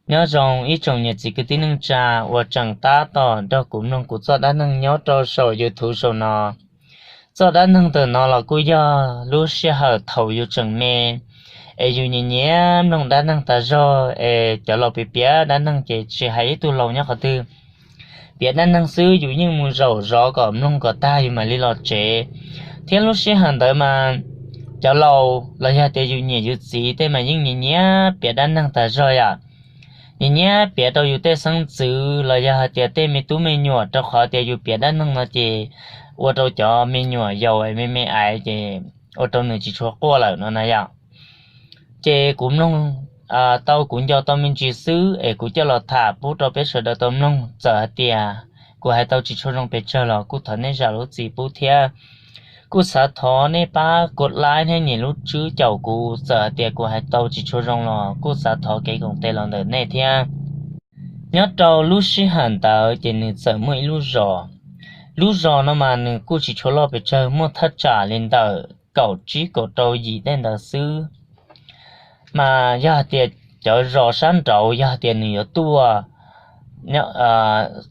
Nyob zoo ib tsoom niam txiv kwv tij neej tsa uas tseem tab tom nrog kuv mloog kuv txoj dab neeg nyob rau saum YouTube saum no. Txoj dab neeg ntawm no los kuj yog lub sij hawm thaum yus tseem me, es yus nyiam nyiam mloog dab neeg tas zog, es cov laus piav piav dab neeg ces tsis hais ib tug laus nyob qhov twg, piav dab neeg xwb yus yeej mus zaum zov kom mloog kom tag yus mam li los tsev. Thiab lub sij hawm ntawd mas cov laus los yog tias yus niam yus txiv tej mas yeej nyiam nyiam piav dab neeg tas zog yom. Nyiam nyiam piav rau yus tej xeeb ntxwv los yog hais tias tej me tub me nyuam, rau qhov tias yus piav dab neeg no ces ua rau cov me nyuam yaus me me ais ces ua rau nws tsis tshua quaj lawm no na yom. Ces kuv mloog tau, kuv nco tau me ntsis xwb es kuv coj los tham pub rau peb sawv daws tau mloog. Txawm hais tias kuv hais tau tsis tshua zoo pes tsawg los kuj thov nej zam lub txim pub thiab. Kuj xav thov nej pab kuv like thiab nyem lub tswb caum kuv, txawm hais tias kuv hais tau tsis tshua zoo los kuj xav thov kev koom tes los ntawm nej thiab. Nyob rau lub sij hawm ntawd ces nws txawm muaj ib lub zos. Lub zos no mas nws kuj tsis tshua loj pes tsawg, muaj thaj tsam li ntawm kaum tsib kaum rau yim tej ntawd xwb. Mas yog hais tias cov zos sab nraud yog hais tias nws yuav tuaj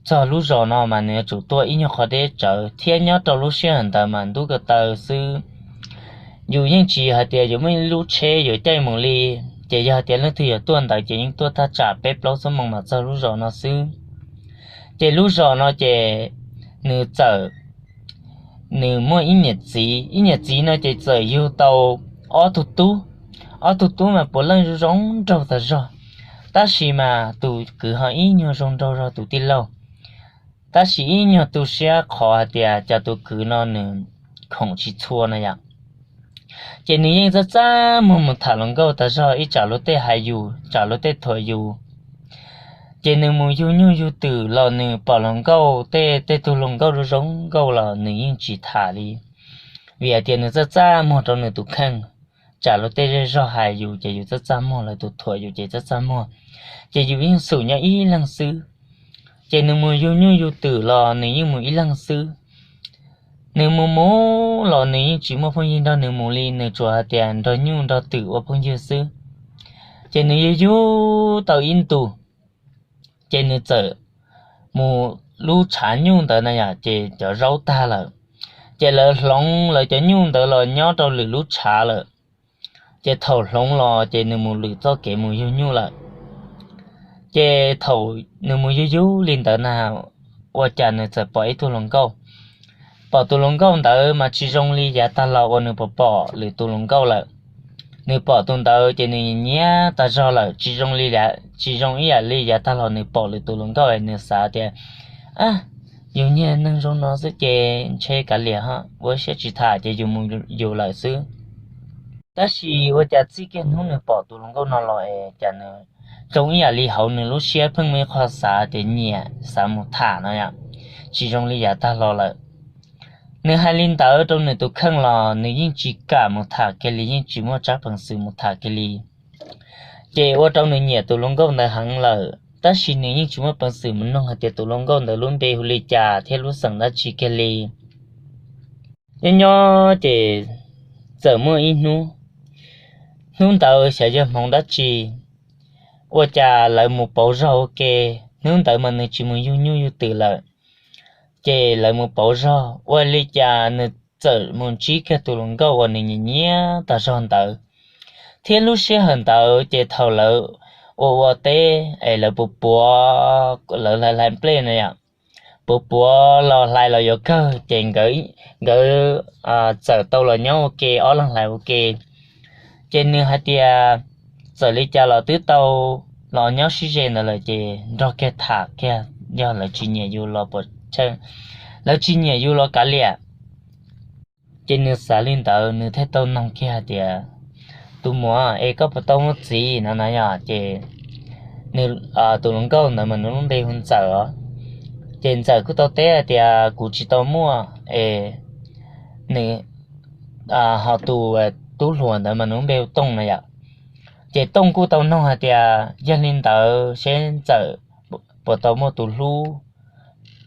txog lub zos no mas nws yuav tsum tuaj ib nyuag qhov deb tsawv, thiab nyob rau lub sij hawm ntawd mas ntuj ko taw xwb. Yus yeej tsis hais tias yuav muaj ib lub tsheb yuav caij mus li, ces yog hais tias leej twg yuav tuaj ntawd ces yeej tuaj thaj tsam peb plaub xuab moos mas txog lub zos no xwb. Ces lub zos no ces nws txawm, nws muaj ib niam txiv, ib niam txiv no ces txawm yug tau ob tug tub. Ob tug tub mas puav leej zoo zoo nraug tas zog, tab sis mas tus kwv ho ib nyuag zoo nraug zog tus tij laug. Tab sis ib nyuag tu siab qhov hais tias cas tus kwv no nws khoom tsis txhua no yom. Ces nws yeej txaj txaj muag mus tham hluas nkauj tas zog, ib tsam luag tej hais yus, tsam luag tej thuam yus. Ces nws mus yug nyuj yug twm los nws pom hluas nkauj tej, tej tug hluas nkauj zoo zoo nkauj los nws yeej tsis tham li, vim hais tias nws txaj txaj muag rau nws tus kheej. Tsam luag tej zej zog hais yus ces yus txaj txaj muag, lawv tus thuam yus ces txaj txaj muag, ces yus yeej xum nyob ib leeg xwb. Ces nws mus yug nyuj yug twm los nws yeej mus ib leeg xwb. Nws mus mus los nws yeej tsis muaj phooj ywg nrog nws mus li, nws tsuas hais tias nrog nyuj nrog twm ua phooj ywg xwb. Ces nws yug yug tau ib ntus, ces nws txawm mus lub tshav nyuj ntawd na yom, ces cov zaub tag lawm, ces lawv hloov lawv cov nyuj ntawd los nyob rau lwm lub tshav lawm. Ces thaum hloov los ces nws mus lwm txoj kev mus yug nyuj lawm. Ces thaum nws mus yug yug li ntawd na, ua cas nws txawm pom ib tug hluas nkauj. Pom tus hluas nkauj ntawd mas tsis zoo li yav tag los uas nws pom pom lwm tus hluas nkauj lawm. Nws pom tus ntawd ces nws nyiam tag zog lawm, tsis zoo li, tsis zoo ib yam li yav tag los nws pom lwm tus hluas nkauj, nws xav tias, yus niag neeg zoo no xwb ces ntshe kav liam, ua siab tsis tham ces yus mus yus lawm xwb. Tab sis ua cas txij kiag hnub nws pom tus hluas nkauj no los es cas nws zoo ib yam li hauv nws lub siab pheej muaj ib qho xav tias nyiam xav mus tham no yom, tsis zoo li yav tag los lawm. Nws hais li ntawd rau nws tus kheej los nws yeej tsis kam mus tham kiag li, yeej tsis muaj tsab peev xwm mus tham kiag li. Ces ua rau nws nyiam tus hluas nkauj ntawd heev lawm, tab sis nws yeej tsis muaj peev xwm mus noog hais tias tus hluas nkauj ntawd lub npe hu li cas thiab lub xeem dab tsi kiag li. Nyob nyob ces txawm muaj ib hnub, hnub ntawd xyov yog hmoov dab tsi, ua cas lawv mus pauv zog ua ke. Hnub ntawd mas nws tsis mus yug nyuj yug twm lawm, ces lawv mus pauv zog, ua li cas nws txawm mus ntsib kiag tus hluas nkauj uas nws nyiam nyiam tag zog ntawd. Thiab lub sij hawm ntawd ces thaum lawv ua ua teb es lawv puas puav, lawv hlais hlais nplej no yom, puas puav los hlais los yuav kawg ces nkawd txawm tau los nyob ua ke, ob leeg hlais ua ke. Ces nws hais tias txawm li cas los twb tau los nyob sib ze ntawd lawm ces nrog kiag tham kiag, yog lawv tsis nyiam yus los puas tsawg, lawv tsis nyiam yus los kav liam. Ces nws xav li ntawd nws thiaj tau noog kiag hais tias, tus muam es koj puas tau muaj txiv no na yom. Ces nws, tus hluas nkauj ntawd mas nws lub npe hu Ntxawm os. Ces Ntxawm kuj tau teb hais tias kuv tsis tau muaj es nws, ho tus tub hluas ntawd mas nws lub npe hu Tooj na yom. Ces Tooj kuj tau noog hais tias yog li ntawd seb Ntxawm puas tau muaj tus hlub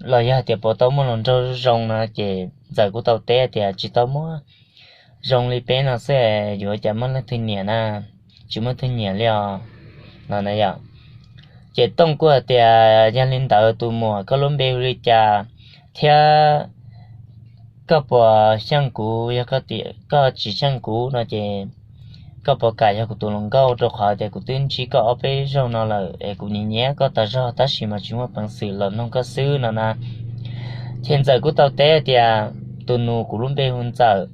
los yog hais tias puas tau muaj hluas nraug zoo no, ces Ntxawm kuj tau teb hais tias tsis tau muaj, zoo li peb no xwb yuav cas muaj leej twg nyiam na, tsis muaj twg nyiam li os no na yom. Ces Tooj kuj hais tias, Yog li ntawd tus muam, koj lub npe hu li cas thiab koj puas xyeej kuv? Yog koj tsis xyeej kuv no ces koj puas kam yog kuv tus hluas nkauj, rau qhov tias kuv twb ntsib koj ob peb zaug no lawm es kuv nyiam nyiam koj tas zog tab sis mas tsis muaj peev xwm los noog koj xwb no na. Ces Ntxawm kuj tau teb tias, Tus nus, kuv lub npe hu Ntxawm.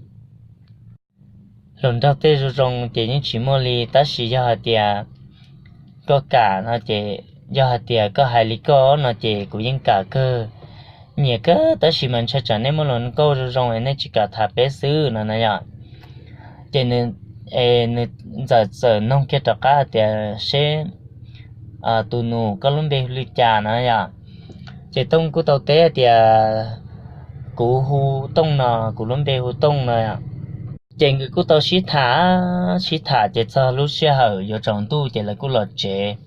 Hluas nraug tej zoo zoo ces yeej tsis muaj li, tab sis yog hais tias koj kam no ces, yog hais tias koj hais li koj no ces kuv yeej kam kawg, nyiam kawg, tab sis mas ntshai tsam nej muaj hluas nkauj zoo zoo es nej tsis kam tham peb xwb no na yom. Ces nws, Ntxawm txawm noog kiag rov qab tias, Seb, tus nus, koj lub npe hu li cas no yom? Ces Tooj kuj tau teb tias, Kuv hu Tooj no, kuv lub npe hu Tooj no. Ces nkawd kuj tau sib tham, sib tham ces txog lub sij hawm yuav tsaus ntuj ces lawv kuj los tsev.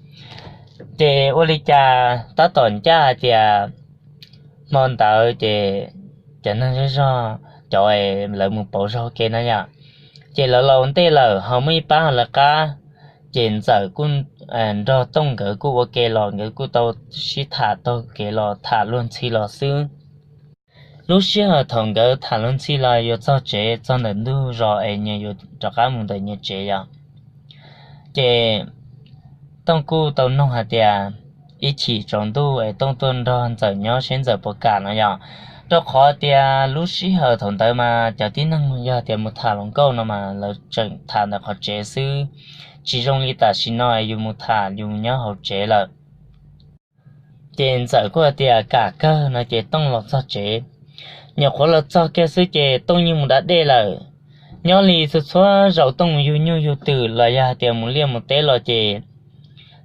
Ces ua li cas tab tom ncaj hais tias hmo ntawd ces cov neeg zej zog, cov lawv mus pauv zog ua ke na yom, ces lawv los ua ntej lawm ho muaj ib pab ho lawv qab. Ces Ntxawm kuj nrog Tooj nkawd kuj ua ke los, nkawd kuj tau sib tham taug kev los tham luag ntxhi los xwb. Lub sij hawm thaum nkawd tham luag ntxhi los yuav txog tsev, txog ntawm ntug zos es nyias yuav rov qab mus ntawm nyias tsev yom. Ces Tooj kuj tau noog hais tias ib chim tsaus ntuj es Tooj tuaj nrog Ntxawm nyob seb Ntxawm puas kam no yom. Rau qhov tias lub sij hawm thaum ntawd mas cov tib neeg yog tias mus tham hluas nkauj no mas lawv tseem tham ntawm qhov tsev xwb, tsis zoo li tam sim no yus mus tham yus nyob hauv tsev lawm. Ces Ntxawm kuj hais tias kam kawg no ces Tooj los txog tsev. Nyuam qhuav los txog kiag xwb ces Tooj yeej mus da dej lawm. Nyob li txhua txhua zaus Tooj mus yug nyuj yug twm los yog hais tias mus liaj mus teb los ces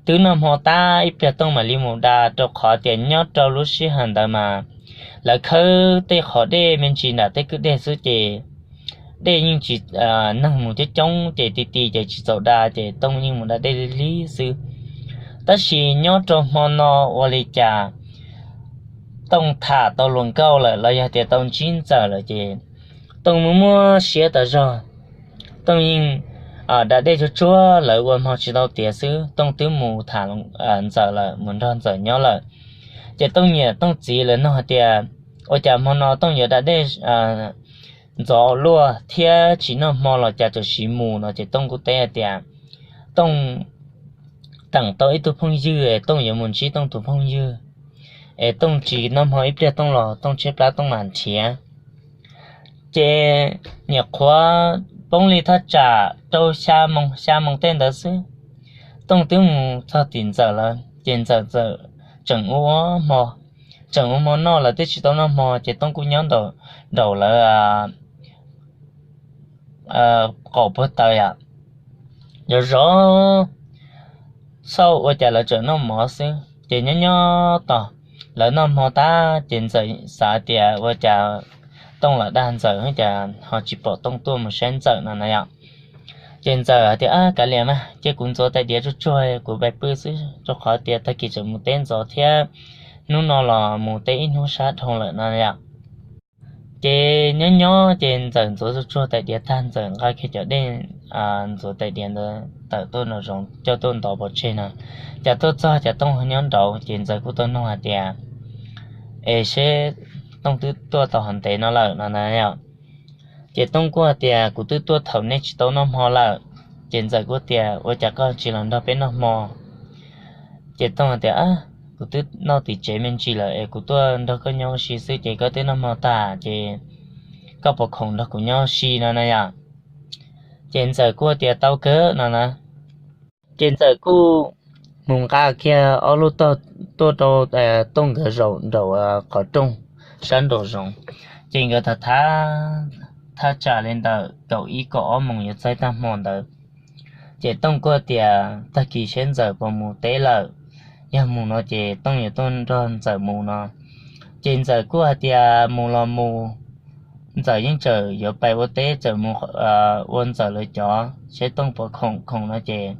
twb noj hmo tag ib pliag Tooj mam li mus da, rau qhov tias nyob rau lub sij hawm ntawd mas lawv khawb tej qhov dej me ntsis nram tej kwj deg xwb ces dej yeej tsis, neeg mus coob coob ces ti ti ces tsis txaus da ces Tooj yeej mus da dej lig lig xwb. Tab sis nyob rau hmo no ua li cas Tooj tham tau hluas nkauj lawm los yog tias tau ntsib Ntxawm lawm ces Tooj muaj muaj siab tas zog. Tooj yeej da dej tsuag tsuag, lawv ua hmo tsis tau tiav xwb Tooj twb mus tham Ntxawm lawm, mus nrog Ntxawm nyob lawm. Ces Tooj niam Tooj txiv lawv nug hais tias ua cas hmo no Tooj yuav da dej ntxov luaj thiab tsis noj hmo los cas txawm siv mus no ces Tooj kuj teb hais tias Tooj teem tau ib tug phooj ywg es Tooj yuav mus ntsib Tooj tus phooj ywg es Tooj tsis noj hmo ib pliag Tooj los Tooj tshaib plab Tooj mam nrhiav. Ces nyuam qhuav poob li thaj tsam rau xya moo, xya moo tej ntawd xwb, Tooj twb mus txog tim Ntxawm lawm ces Ntxawm tseem ua hmo, tseem ua hmo noj, lawv twb tsis tau noj hmo ces Tooj kuj nyob nraum lawv qaum puag taw yom, zov zov xauj ua cas lawv tseem noj mov xwb ces nyob nyob tos lawv noj hmo tag ces Ntxawm xav tias ua cas Tooj los dag Ntxawm cas ho tsis pom Tooj tuaj mus saib Ntxawm no na yom. Ces Ntxawm hais tias, Kav liam mas, cia kuv ntxuav tais diav tsuag tsuag kuv pais pw xwb, rau qhov tias tag kis tseem mus teb ntxov thiab hnub no los mus teb ib hnub sab dhau lawm no yom. Ces nyob nyob ces Ntxawm ntxuav tsuag tsuag tais diav tag Ntxawm nqa kiag cov dej ntxuav tais diav ntawd tawm tuaj nraum zoov coj tuaj ntov pov tseg no. Cas tuaj txog cas Tooj nyob nraud ces Ntxawm kuj tau nug hais tias, Es seb Tooj twb tuaj tau hov ntev no lawm no na yom. Ces Tooj kuj hais tias, Kuv twb tuaj thaum nej tsis tau noj hmo lawm. Ces Ntxawm kuj tias, Ua cas koj tsis los nrog peb noj hmo? Ces Tooj hais tias, Kuv twb noj tim tsev me ntsis lawm es kuv tuaj nrog koj nyob ua si xwb ces koj twb noj hmo tag ces koj puas khoom nrog kuv nyob ua si no na yom. Ces Ntxawm kuj tias, Tau kawg no na. Ces Ntxawm kuj mus nqa kiag ob lub tog tuaj rau Tooj nkawd zaum nraum qhov rooj sab nraum zoov. Ces nkawd tham tham thaj tsam li ntawm kaum ib kaum ob moos yuav txog tag hmo ntawd. Ces Tooj kuj tias, Tag kis seb Ntxawm puas mus teb lawm, yog mus no ces Tooj yuav tuaj nrog Ntxawm mus no. Ces Ntxawm kuj hais tias, Mus los mus, Ntxawm yeej tseem yuav pais ua teb, tseem mus ua Ntxawm lawv cov, seb Tooj puas khoom, khoom no ces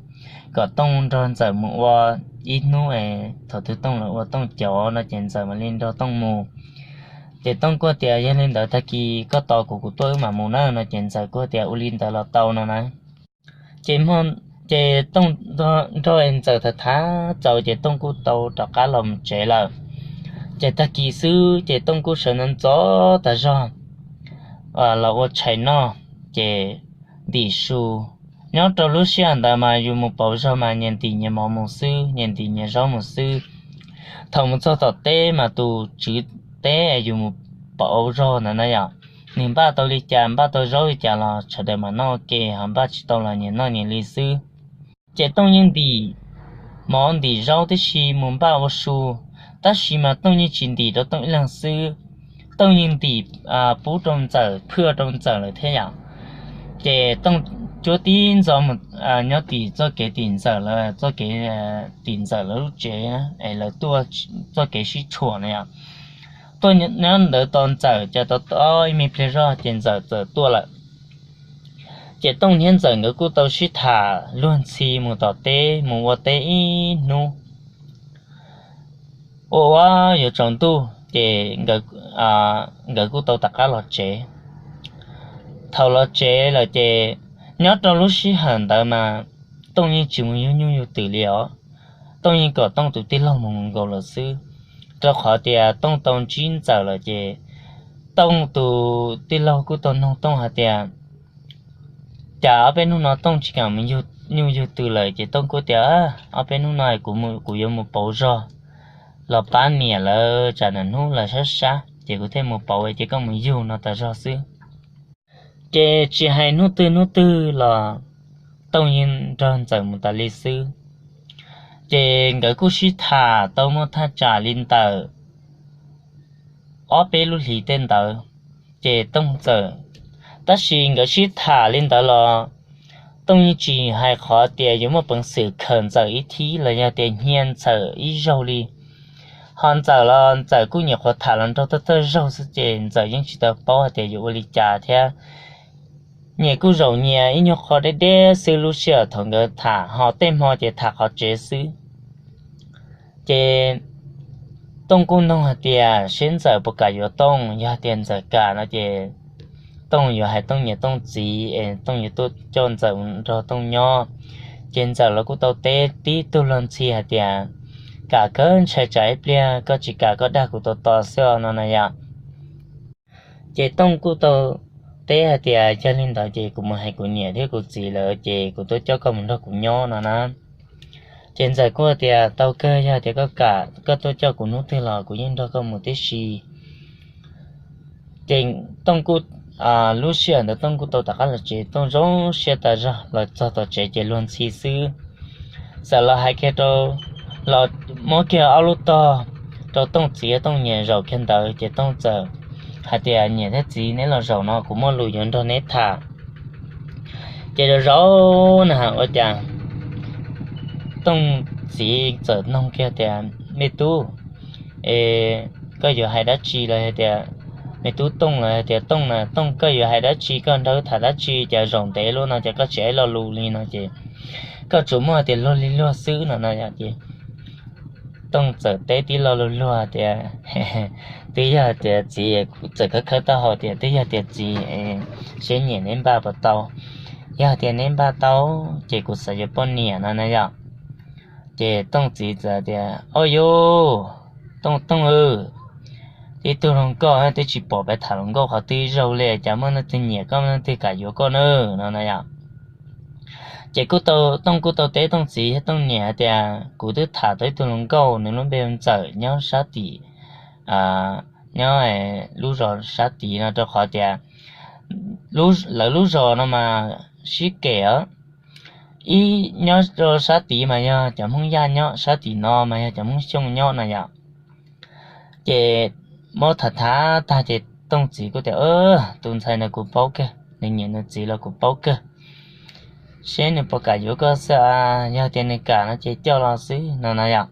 kom Tooj nrog Ntxawm mus ua ib hnub es thaum twg Tooj lawv ua Tooj cov no ces Ntxawm mam li nrog Tooj mus. Ces Tooj kuj tias, Yog li ntawd tag kis koj tos kuv, kuv tuaj wb mam mus na no ces Ntxawm kuj tias, Ua li ntawd los tau no na. Ces hmo Ces Tooj nrog Ntxawm tham tham txaus ces Tooj kuj tau rov qab los mus tsev lawm. Ces tag kis xwb ces Tooj kuj sawv ntxov ntxov tas zog los ua tshais noj, ces ntim su. Nyob rau lub sij hawm ntawd mas yus mus pauv zog mas nyias ntim nyias mov mus xwb, nyias ntim nyias zaub mus xwb. Thaum mus txog tom teb mas tus tswv teb yus mus pauv zog ntawd na yom, nws npaj tau li cas, npaj tau zaub li cas los sawv daws mam noj ua ke, ho npaj tsis tau los nyias noj nyias li xwb. Ces Tooj yeej ntim mov ntim zaub tib si mus npaj ua su, tab sis mas Tooj yeej tsis ntim rau Tooj ib leeg xwb, Tooj yeej ntim pub rau Ntxawm, phwj rau Ntxawm lawm thiab yom. Ces Tooj cuab tib ntxov mus nyob tim txoj kev tim Ntxawm lawv, txoj kev tim Ntxawm lawv lub tsev es lawv tuaj txoj kev sib tshuam na yom. Tuaj nyob ntawd tos Ntxawm, ces tau ib me pliag zog ces Ntxawm txawm tuaj lawm. Ces Tooj thiab Ntxawm nkawd kuj tau sib tham luag ntxhi mus tom teb mus ua teb ib hnub. Ua ua yuav tsaus ntuj ces nkawd kuj tau rov qab los tsev. Thaum los tsev lawm ces nyob rau lub sij hawm ntawd mas Tooj yeej tsis mus yug nyuj yug twm li os. Tooj yeej kom Tooj tus tij laug mus nkaus lawm xwb, rau qhov tias Tooj tau ntsib Ntxawm lawm ces Tooj tus tij laug kuj tau nug Tooj hais tias, cas ob peb hnub no Tooj tsis kam mus yug nyuj yug twm lawm? Ces Tooj kuj tias, ob peb hnub no kuv yuav mus pauv zog los pab niam lawv, tsam nram hnub lawv sab sab ces kuv thiaj mus pauv, ces koj mus yug no tas zog xwb. Ces tsis hais hnub twg hnub twg los Tooj yeej nrog Ntxawm mus tas li xwb. Ces nkawd kuj sib tham tau muaj thaj tsam li ntawm ob peb lub hlis tej ntawd, ces Tooj txawm, tab sis nkawd sib tham li ntawd los Tooj yeej tsis hais qhov tias yuav muaj peev xwm khawm Ntxawm ib thib los yog tias hnia Ntxawm ib zaug li. Ho Ntxawm los Ntxawm kuj nyuam qhuav tham los nraug thawj thawj zaug xwb ces Ntxawm yeej tsis tau paub hais tias yuav ua li cas thiab. Nyias kuj zaum nyias ib nyuag qho deb deb xwb, lub sij hawm thaum nkawd tham ho tej hmo ces tham qhov tsev xwb. Ces Tooj kuj nug hais tias seb Ntxawm puas kam yuav Tooj, yog tias Ntxawm kam no ces Tooj yuav hais Tooj niam Tooj txiv es Tooj yuav tuaj coj Ntxawm nrog Tooj nyob. Ces Ntxawm los kuj tau teb tib tug luag ntxhi hais tias, kam kawg, ntshai tsam ib pliag koj tsis kam koj dag kuv tos tos xwb no na yom. Ces Tooj kuj tau teb hais tias, yog li ntawd ces kuv mus hais kuv niam thiab kuv txiv lawm ces kuv tuaj coj koj mus nrog kuv nyob no na. Ces Ntxawm kuj tias, tau kawg, yog tias koj kam koj tuaj coj kuv hnub twg los kuv yeej nrog koj mus tib si. Ces Tooj kuj, lub sij hawm ntawd Tooj kuj tau rov qab los tsev, Tooj zoo siab tas zog los txog tom tsev ces luag ntxhi xwb. Txawm los hais kiag rau, los muab kiag ob lub tog rau Tooj txiv Tooj niam zaum kiag ntawd ces Tooj txawm hais tias, niam thiab txiv, neb los zaum no kuv muaj lus yuav nrog neb tham. Ces zaum zaum na ua cas Tooj txiv txawm nug kiag tias, me tub, es koj yuav hais dab tsi los hais tias, me tub Tooj los hais tias Tooj na, Tooj koj yuav hais dab tsi, koj nrog wb tham dab tsi, cas zaum ntev lub no ces koj tsis hais lo lus li no ces koj tsuas muaj tias luag li luag xwb no no ces Tooj txawm teb tib lo luag luag tias, twb yog tias txiv, txawm khawb khawb taub hau tias twb yog tias txiv, seb niam neb npaj puas tau, yog tias neb npaj tau ces kuv xav yuav poj niam no na yom. Ces Tooj txiv txawm tias, o yus, Tooj Tooj, tib tug hluas nkauj twb tsis pom peb tham hluas nkauj qhov twg zaug li, cas muaj leej twg nyiam koj, muaj leej twg kam yuav koj na no na yom. Ces kuj tau, Tooj kuj tau teb Tooj txiv thiab Tooj niam hais tias, kuv twb tham tau ib tug hluas nkauj, nws lub npe Ntxawm, nyob sab tim, nyob lub zos sab tid no, rau qhov tias lawv lub zos no mas sib kem os. Ib nyob rau sab tid mas yog cov Hmoob Yaj nyob, sab tim no mas yog cov Hmoob Xyooj nyob no yom. Ces muab tham tham tag ces Tooj txiv kuj tias, tus ntxhais ntawd kuv paub kawg, nws niam nws txiv los kuv paub kawg, seb nws puas kam yuav koj xwb, yog tias nws kam no ces coj los xwb no no yom.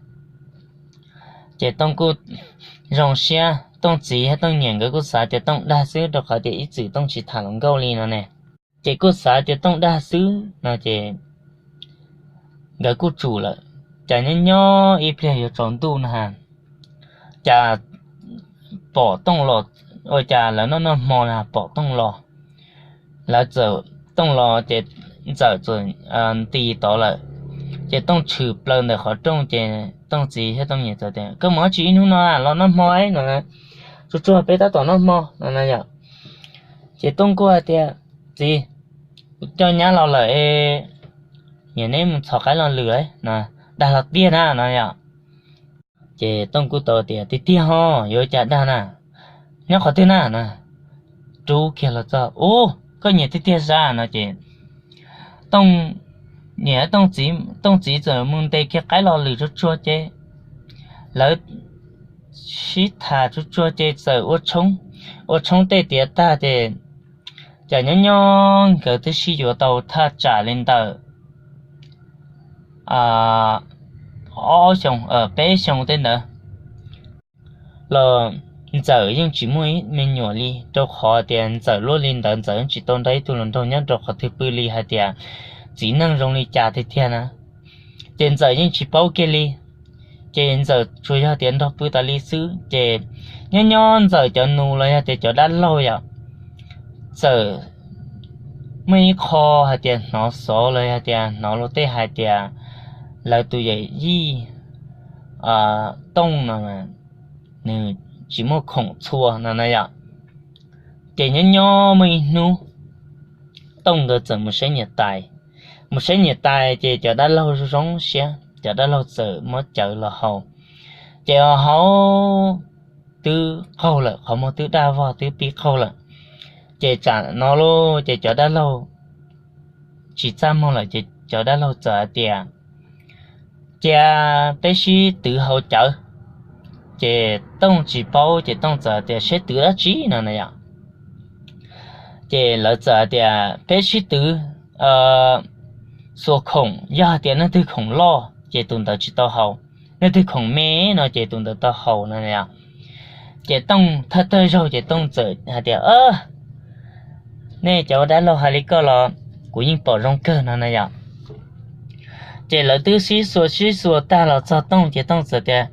Ces Tooj kuj zoo siab, Tooj txiv thiab Tooj niam nkawd kuj xav tias Tooj dag xwb, rau qhov tias ib txwm Tooj tsis tham hluas nkauj li no ne. Ces kuj xav tias Tooj dag xwb no ces nkawd kuj tsum lawm. Cas nyob nyob ib pliag yuav tsaus ntuj no ha, cas pom Tooj los, ua cas lawv noj noj hmo na pom Tooj los. Lawv txawm, Tooj los ces Ntxawm txawm nti tod lawm. Ces Tooj tshwm plaws ntawm qhov rooj ces Tooj txiv thiab Tooj niam txawm tias, Koj mus dab tsi ib hnub no los noj hmo no? Tsuag tsuag peb tab tom noj hmo no na yom. Ces Tooj kuj hais tias, Txiv, kuv coj nyab los lawm, niam neb mus txhos qaib los lwm na, dag los tiag na no yom. Ces Tooj kuj tau tias, Tiag tiag ho, yuav cas dag na, nyob qhov twg na no? Rub kiag los txog, Ub, koj niam tiag tiag sas no ces Tooj niam, Tooj txiv txawm mus ntes kiag qaib los lwm tsuag tsuag ces lawv sib tham tsuag tsuag ces txawm ua tshoob tej tiav tag ces cas nyob nyob nkawd twb sib yuav tau thaj tsam li ntawm ob xyoo, peb xyoo tej ntawd los Ntxawm yeej tsis muaj ib me nyuam li, rau qhov tias Ntxawm luaj li ntawd Ntxawm yeej tsis tau nrog ib tug hluas nraug nyob rau qhov twg pw li hais tias txiv neej zoo li cas tiag tiag na. Ces Ntxawm yeej tsis paub kiag li. Ces Ntxawm tsuas yog tias nrog pw tas li xwb ces nyob nyob Ntxawm cov nus los yog tias cov dab laug yom, txawm muaj ib qho hais tias hnov xov los yog tias hnov luag tej hais tias lawv tus yawm yij Tooj no nws tsis muaj khoom txhua no na yom. Ces nyob nyob muaj ib hnub Tooj nkawd txawm mus saib niam tais. Mus saib niam tais ces cov dab laug zoo zoo siab, cov dab laug txawm muab cawv los haus. Ces haus twb qaug lawm, qhov muag twb daj vog twb pib qaug lawm. Ces tsam no lauj ces cov dab laug tsis txaj muag lawm ces cov dab laug txawm hais tias, Cia peb sib twv haus cawv. Ces Tooj tsis paub ces Tooj txawm hais tias, Sib twv dab tsi no na yom? Ces lawv txawm hais tias, Peb sib twv xuas khoom, yog hais tias leej twg khoom loj ces tus ntawd tsis tau haus, leej twg khoom me no ces tus ntawd tau haus no na yom. Ces Tooj thawj thawj zaug ces Tooj txawm hais tias, Nej cov dab laug hais li koj los kuv yeej pom zoo kawg no na yom. Ces lawv twb sib xuas sib xuas tag los txog Tooj ces Tooj txawm tias,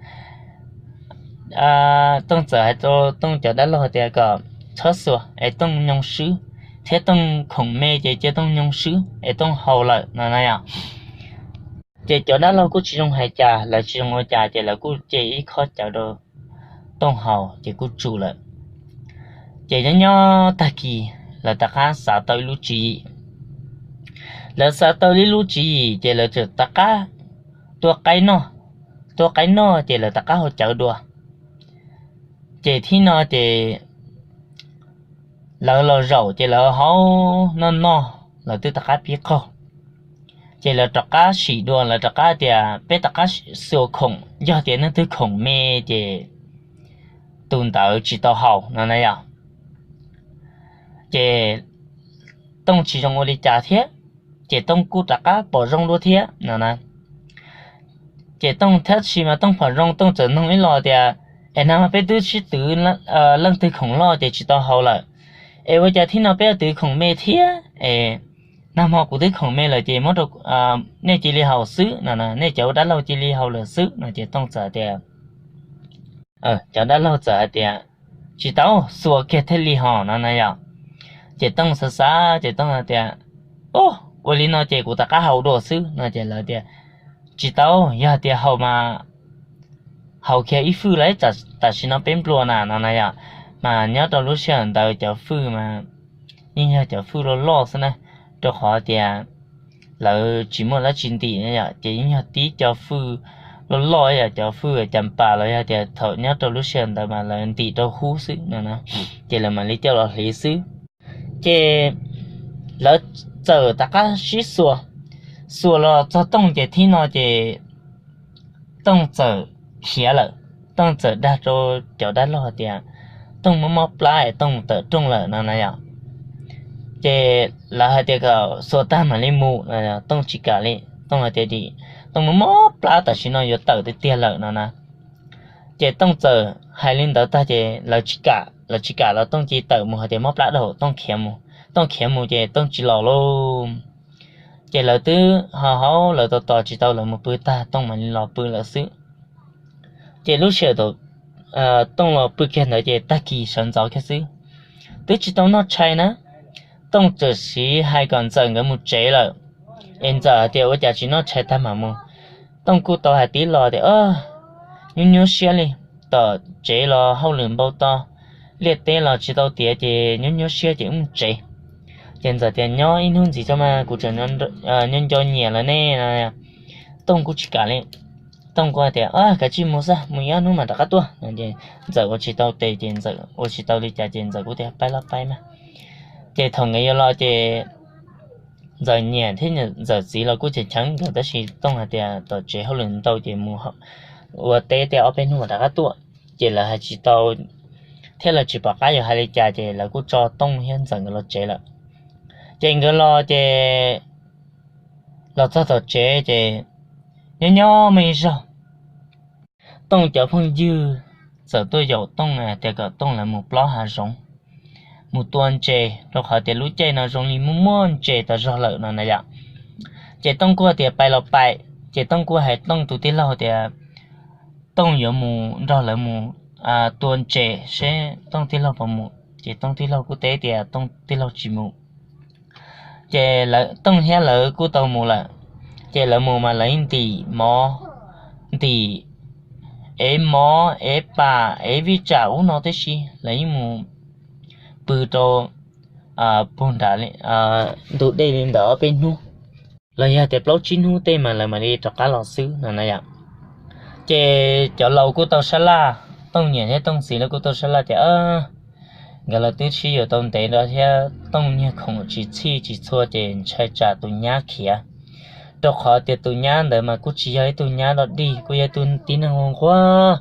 Tooj txawm hais rau Tooj cov dab laug tias kom txhob xuas es Tooj nyoo swb, thiab Tooj khoom me ces cia Tooj nyoo swb es Tooj haus lawm no na yom. Ces cov dab laug kuj tsis zoo hais cas, lawv tsis zoo ua cas ces lawv kuj ce ib khob cawv rau Tooj haus ces kuj tsum lawm. Ces nyob nyob tag kis lawv rov qab xav tau ib lub tswv yim. Lawv xav tau ib lub tswv yim ces lawv txawm rov qab tua qaib noj. Tua qaib noj ces lawv rov qab haus cawv dua. Ces thib no ces lawv los zaum ces lawv haus noj noj lawv twb rov qab pib qaug. Ces lawv rov qab sim dua, lawv rov qab tias, Peb rov qab xuas khoom, yog tias leej twg khoom me ces tus ntawd tsis tau haus no na yom. Ces Tooj tsis zoo ua li cas thiab, ces Tooj kuj rov qab pom zoo dua thiab no na. Ces Tooj thiab tsis mas Tooj pom zoo Tooj txawm noog ib los tias, Es nag hmo peb twb sib twv leej twg khoom loj ces tsis tau haus lawm, es ua cas thib no peb yuav twv khoom me thiab? Es nag hmo kuv twb khoom me lawm ces muab rau nej cia li haus xwb no, nej cov ua dab laug cia li haus lawm xwb no. Ces Tooj txawm tias, cov dab laug txawm hais tias, Tsis tau, xuas kiag thiaj li hos no na yom. Ces Tooj xav xav ces Tooj hais tias, Ua li no ces kuv rov qab haus dua xwb no. Ces lawv tias, Tsis tau, yog tias haus mas haus kiag ib fwj los tam sim no peb nplua na no na yom. Mas nyob rau lub sij hawm ntawd cov fwj mas yeej yog cov fwj loj loj xwb na, rau qhov tias lawv tsis muaj dab tsi ntim no yom, ces yeej yog tib co fwj loj loj yom, cov fwj cas pas los yog tias thaum nyob rau lub sij hawm ntawd mas lawv ntim rau hub xwb no na, ces lawv mam li coj los hliv xwb. Ces lawv txawm rov qab sib xuas, xuas los txog Tooj ces thib no ces Tooj txawm khiav lawm. Tooj txawm dag rau cov dab laug hais tias, Tooj mob mob plab es Tooj tawm rooj lawm no na yom. Ces lawv hais tias kom xuas tag mam li mus, Tooj tsis kam li. Tooj hais tias, Tooj mob mob plab tam sim no yuav tawm tiag tiag lawm no na. Ces Tooj txawm hais li ntawd tag ces lawv tsis kam, lawv tsis kam los Tooj cia li tawm mus hais tias mob plab dhau, Tooj khiav mus. Tooj khiav mus ces Tooj tsis los lauj. Ces lawv twb ho haus lawv tos tos tsis tau lawv mus pw tag Tooj mam li los pw lawm xwb. Ces lub sij hawm Tooj los pw kiag ntawd ces tag kis sawv ntxov kiag xwb, twb tsis tau noj tshais na, Tooj txawm siv hais kom Ntxawm nkawd mus tsev lawm. Es Ntxawm tias ua cas tsis noj tshais tag mam mus. Tooj kuj tau hais tib los tias, nyuaj nyuaj siab li, tom tsev los hauj lwm npau to, liaj teb los tsis tau tiav ces nyuaj nyuaj siab ces wb mus tsev. Ces Ntxawm tias, nyob ib hnub ntxiv tso mas, kuv tseem nyob nco nyiam lawm ne. Tooj kuj tsis kam li. Tooj kuj hais tias, kav tsij mus xwb, mus ib ob hnub mas rov qab tuaj. Ntxawm ua tsis tau tes ces Ntxawm ua tsis tau li cas ces Ntxawm kuj tias, pab los pab mas. Ces thaum nkawd yuav los ces Ntxawm nyiam thiab Ntxawm txiv los kuj cheem cheem nkawd tab sis Tooj hais tias tom tsev hauj lwm ntau ces mus ua teb tej ob peb hnub rov qab tuaj. Ces lawv hais tsis tau thiab lawv tsis pom qab yuav hais li cas ces lawv kuj tso Tooj thiab Ntxawm nkawd los tsev lawm. Ces nkawd los ces los txog tom tsev ces nyob nyob muaj ib zaug Tooj cov phooj ywg txawm tuaj yaum Tooj tias kom Tooj lawv mus plob hav zoov, mus tua ntses, rau qhov tias lub caij no zoo li muaj muaj ntses tas zog lawm no na yom. Ces Tooj kuj tias pais los pais, ces Tooj kuj hais Tooj tus tij laug tias Tooj yuav mus nrog lawv mus tua ntses seb Tooj tij laug puas mus, ces Tooj tij laug kuj teb tias Tooj tij laug tsis mus. Ces Tooj thiab lawv kuj tau mus lawm. Ces lawv mus mas lawv ntim mov, ntim ev mov ev pam ev vij tsam ub no tib si, lawv yeej mus pw rau puag nram ntug dej li ntawm ob peb hnub, los yog tias plaub tsib hnub tej mas lawv mam li rov qab los xwb no na yom. Ces cov laus kuj tau sab laj, Tooj niam thiab Tooj txiv lawv kuj tau sab laj tias nkawd los twb sib yuav tau ntev no thiab Tooj niag khoom tsis txhij tsis txhua ces ntshai tsam tus nyab khiav, rau qhov tias tus nyab ntawd mas kuj tsis yog ib tug nyab dog dig, kuj yog ib tug tib neeg nquag nquag,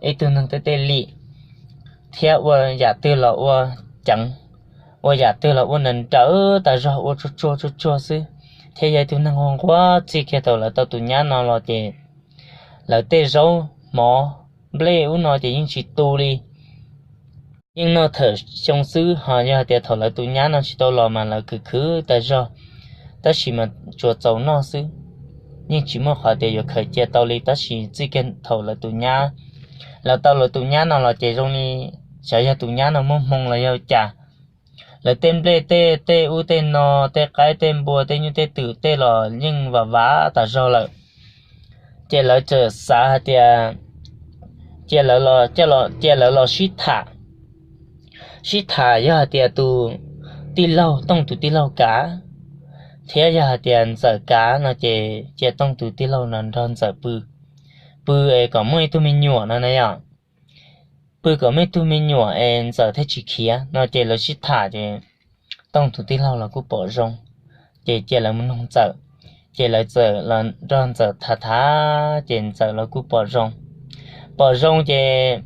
ib tug neeg tej tej lim, thiab ua yam twg los ua ceev, ua yam twg los ua nrawm nrawm tas zog, ua tsuag tsuag tsuag tsuag xwb, thiab yog ib tug neeg nquag nquag. Txij kiag thaum lawv tau tus nyab no los ces lawv tej zaub mov nplej ub no ces yeej tsis tu li, yeej noj thawm xyoo xwb. Ho yog tias thaum lawv tus nyab no tsis tau los mas lawv khwv khwv tas zog, tab sis mas tsuas txaus noj xwb, yeej tsis muaj qhov tias yuav khaws cia tau li. Tab sis txij kiag thaum lawv tus nyab, lawv tau lawv tus nyab no los ces zoo li xyov yog tus nyab no muaj hmoo los yog cas, lawv tej nplej tej tej ub tej no, tej qaib tej npua tej nyuj tej twm tej los yeej vam vam tas zog lawm. Ces lawv txawm xav hais tias cia lawv los, cia lawv los sib tham, sib tham yog hais tias tus tij laug, Tooj tus tij laug kav, thiab yog hais tias Ntxawm kav no ces cia Tooj tus tij laug los nrog Ntxawm pw, pw es kom muaj ib tug me nyuam no na yom. Pw kom muaj ib tug me nyuam es Ntxawm thiaj tsis khiav no ces lawv sib tham ces Tooj tus tij laug los kuj pom zoo, ces cia lawv mus noog Ntxawm. Ces lawv txawm los nrog Ntxawm tham tham ces Ntxawm los kuj pom zoo, pom zoo ces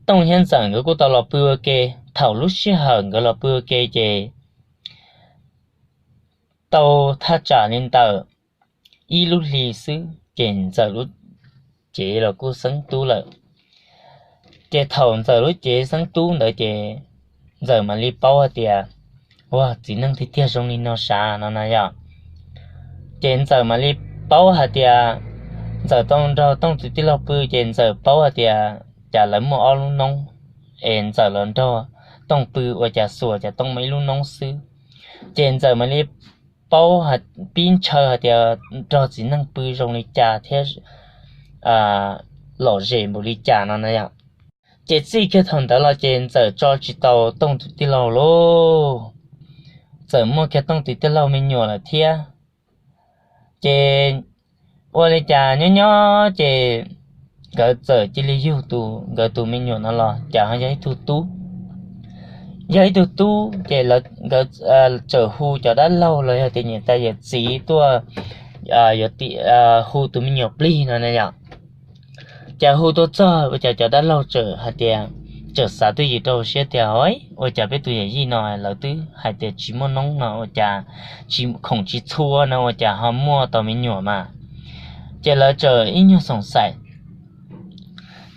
Tooj thiab Ntxawm nkawd kuj tau los pw ua ke. Thaum lub sij hawm nkawd los pw ua ke ces tau thaj tsam li ntawm ib lub hli xwb ces Ntxawm lub cev los kuj xeeb tub lawm. Ces thaum Ntxawm lub cev xeeb tub ntawd ces Ntxawm mam li paub hais tias, ua txiv neej tiag tiag zoo li no sav no na yom. Ces Ntxawm mam li paub hais tias, Ntxawm tau nrog Tooj tus tij laug pw ces Ntxawm paub hais tias cas lawv muaj ob lub noob, es Ntxawm los nrog Tooj pw ua cas xuas cas Tooj muaj ib lub noob xwb. Ces Ntxawm mam li paub, pib ntshaw hais tias nrog txiv neej pw zoo li cas thiab lom zem npaum li cas no na yom. Ces txij kiag thaum ntawd los ces Ntxawm tso tsis tau Tooj tus tij laug lauj. Txawm muaj kiag Tooj tus tij laug me nyuam lawm thiab. Ces ua li cas nyob nyob ces nkawd txawm cia li yug tus, nkawd tus me nyuam no los cas ho yog ib tug tub. Yog ib tug tub ces nkawd txawm hu cov dab laug los yog tias niam tais yawm txiv tuaj, yuav hu tus me nyuam plig no na yom. Ces hu tuaj txog ua cas cov dab laug txawm hais tias, txawm xav twj ywm rau hauv siab tias, ua cas peb tus yawm yij no lawv twb hais tias tsis muaj noob no ua cas khoom tsis txhua no ua cas ho muaj tau me nyuam mas. Ces lawv txawm ib nyuag xoom xaim.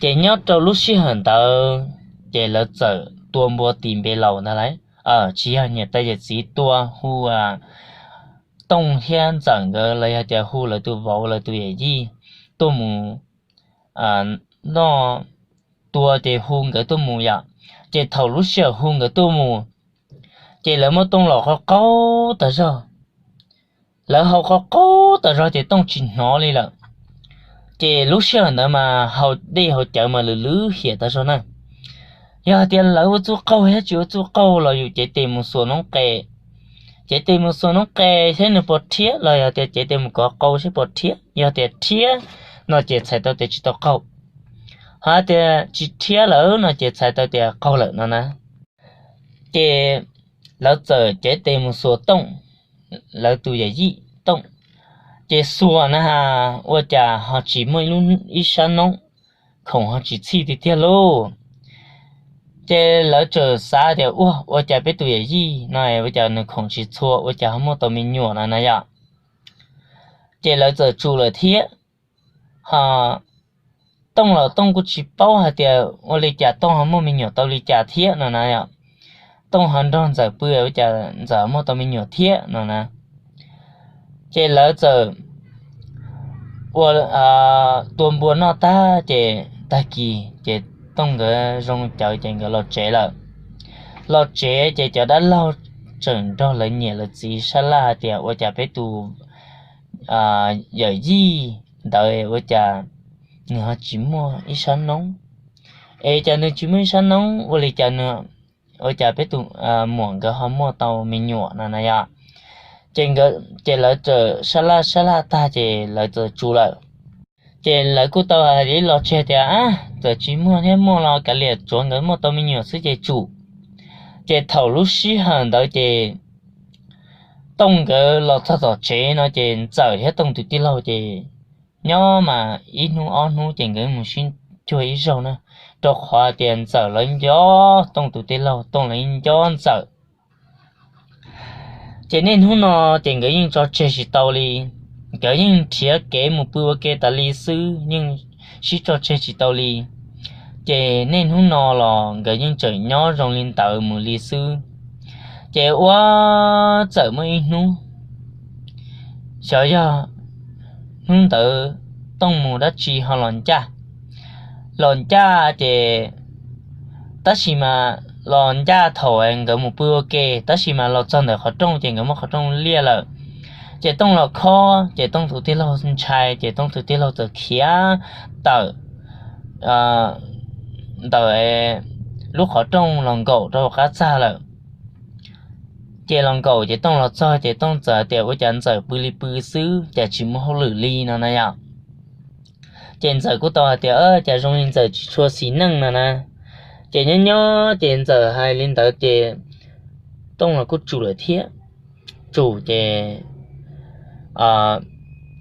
Ces nyob rau lub sij hawm ntawd ces lawv txawm tua npua tis npe laus ntag lauj. Tsis yog niam tais yawm txiv tua, hu Tooj thiab Ntxawm nkawd los yog tias hu lawv tus vauv lawv tus yawm yij tuaj mus noj, tua ces hu nkawd tuaj mus yom. Ces thaum lub sij hawm hu nkawd tuaj mus, ces lawv muab Tooj los qaug qaug tas zog. Lawv haus qaug qaug tas zog ces Tooj tsis hnov li lawm. Ces lub sij hawm ntawd mas haus dej haus cawv mas lwm lwm hiam tas zog na. Yog hais tias lawv ua txuj qaug thiab tsis ua txuj qaug los yus cev tes mus xuas noob qes, cev tes mus xuas noob qes thiab nws puas rhiab los yog tias cev tes mus kov qau seb puas rhiab. Yog tias rhiab no ces txhais tau tias tsis tau qaug, ho tias tsis rhiab lawm no ces txhais tau tias qaug lawm no na. Ces lawv txawm cev tes mus xuas Tooj, lawv tus yawm yij Tooj. Ces xuas na has ua cas ho tsis muaj ib sab noob, khoom ho tsis txhij tiag tiag lauj. Ces lawv txawm xav tias ua ua cas peb tus yawm yij no ua cas nws khoom tsis txhua ua cas ho muaj tau me nyuam no na yom. Ces lawv txawm tsum lawm thiab. Ho Tooj los Tooj kuj tsis paub hais tias ua li cas Tooj ho muaj me nyuam tau li cas thiab no na yom. Tooj ho nrog Ntxawm pw ua cas Ntxawm muaj tau me nyuam thiab no na. Ces lawv txawm ua, tua npua noj tag ces tag kis ces Tooj nkawd zoo cawv ces nkawd los tsev lawm. Los tsev ces cov dab laug tseem nrog lawv niam lawv txiv sab laj hais tias ua cas peb tus yawm yij ntawd ua cas nws ho tsis muaj ib sab noob, es cas nws tsis muaj ib sab noob ua li cas, ua cas peb tus muam nkawd ho muaj tau me nyuam no na yom. Ces, ces lawv txawm sab laj sab laj tag ces lawv txawm tsum lawm. Ces lawv kuj tau hais ib los tseg tias txawm tsis muaj thiab muaj los kav liam, tsuav nkawd muaj tau me nyuam xwb ces tsum. Ces thaum lub sij hawm ntawd ces Tooj nkawd los txog tom tsev no ces Ntxawm thiab Tooj tus tij laug ces nyob mas ib hnub ob hnub ces nkawd mus sib cuag ib zaug na, rau qhov tias Ntxawm lawv nco Tooj tus tij laug, Tooj lawv nco Ntxawm. Ces niaj hnub no ces nkawd yeej tso tseg tsis tau li, nkawd yeej nrhiav kev mus pw ua ke tas li xwb, yeej sib tso tseg tsis tau li. Ces niaj hnub no los nkawd yeej tseem nyob zoo li ntawd mus li xwb. Ces ua txawm muaj ib hnub, xyov yog hnub ntawd Tooj mus dab tsi ho los ncaj, los ncaj ces tab sis mas los ncaj thaum nkawd mus pw ua ke, tab sis mas los txog ntawm qhov rooj ces nkawd muab qhov rooj liaj lawm. Ces Tooj los khob ces Tooj tus tij laug ntshai ces Tooj tus tij laug txawm khiav tawm ntawm lub qhov rooj los nkaum rau qab txag lawm. Ces los nkaum ces Tooj los txog ces Tooj txawm tias ua cas Ntxawm pw li pw xwb cas tsis muaj hauj lwm li no na yom. Ces Ntxawm kuj tau hais tias cas zoo li Ntxawm tsis tshua xis neej no na. Ces nyob nyob ces Ntxawm hais li ntawd ces Tooj los kuj tsum lawm thiab. Tsum ces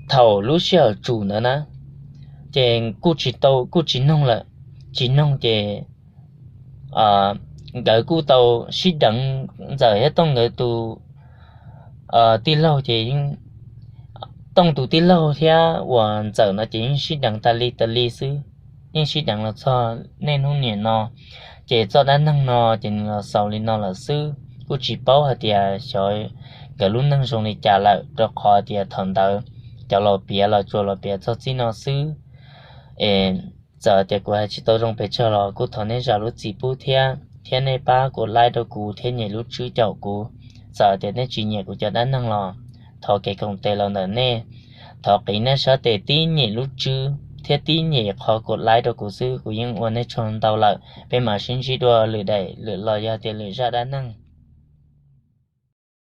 thaum lub sij hawm tsum ntawd na, ces kuj tsis tau, kuj tsis noog lawm, tsis noog ces nkawd kuj tau sib deev, Ntxawm thiab Tooj nkawd tus tij laug ces, Tooj tus tij laug thiab uas Ntxawm no ces yeej sib deev tas li tas li xwb, yeej sib deev los txog niaj hnub niam no. Ces txoj dab neeg no ces nws los xaus li no lawm xwb, kuj tsis paub hais tias xyov nkawd lub neej zoo li cas lawm, rau qhov tias thaum ntawd cov los piav los tsuas los piav txog txij no xwb. Es txawm tias kuv hais tsis tau zoo pes tsawg los kuj thov nej zam lub txim pub thiab, thiab nej pab kuv like rau kuv thiab nyem lub tswb caum kuv. Txawm tias nej tsis nyiam kuv cov dab neeg los thov kev koom tes los ntawm nej. Thov qiv nej sab tes tib nyem lub tswb thiab tib nyem qhov kuv like rau kuv xwb, kuv yeej ua nej tsaug ntau lawm. Peb mam sib ntsib dua lwm daim lwm los yog tias lwm zaj dab neeg.